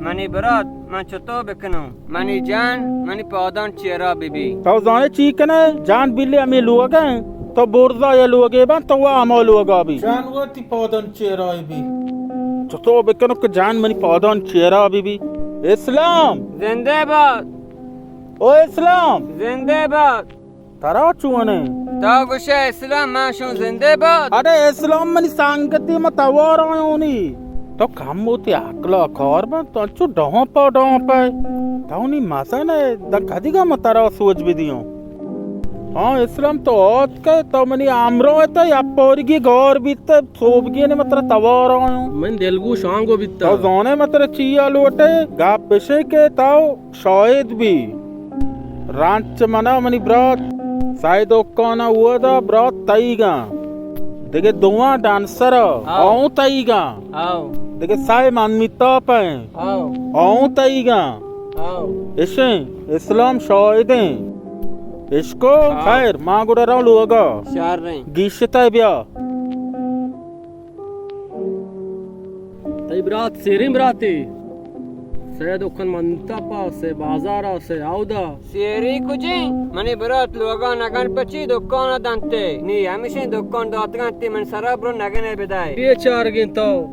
منی برات، من چطور بکنوں؟ منی جان منی پادان چیرا بی بی۔ تو زانے چی کنے؟ جان بلی ہمیں لوگ ہیں، تو برزا یا لوگے بان، تو وہ ہما لوگا بی۔ جان وتی پادان چیرا بی۔ چطور بکنوں کہ جان منی پادان چیرا بی بی؟ اسلام! زندہ باد! او اسلام! زندہ باد! ترا چونے؟ تا گوشے اسلام، ما شوں زندہ باد۔ اڑے اسلام منی سنگتی، ما توار آیونی۔ تو کم ہوتی عقل کار بند، تو انچو ڈاں پا ڈاں پا۔ تو نی مزن ہے، دا کدی گا ما ترا سوچ بدیوں۔ ہاں اسلام، تو آت کے تو منی امرو ہے، تو یا پورگی گار بیتے، صوبگی نے ما ترا توار آیوں۔ من دلگوش آنگو بیتا۔ تو زانے ما ترا چیا لوٹے، گپ بشے کہ تو شاہد بی۔ رنچ منا منی برات، سئے دکان اودا برات تئیگاں۔ دگہ دواں ڈانسر آؤ۔ آؤں تئیگاں۔ آؤ۔ دگہ سئے من میتاپ ہیں۔ آؤ۔ آؤں تئیگاں۔ آؤ۔ اشیں اسلام شاہدیں۔ اشکو آؤ۔ خیر، ما گڑا رو لوگا۔ شر رہیں۔ گیشتہ بیا۔ تئی برات سیریں براتے۔ سئے دکان منتپا، سئے بازارا، سئے آودا۔ سیری کجیں؟ منی برات لوگا نگن پچی دکان دنتے۔ نی ہمیشیں دکان داتگنتی، من سرا برو نگنے بدائے۔ بیچارگیں تو۔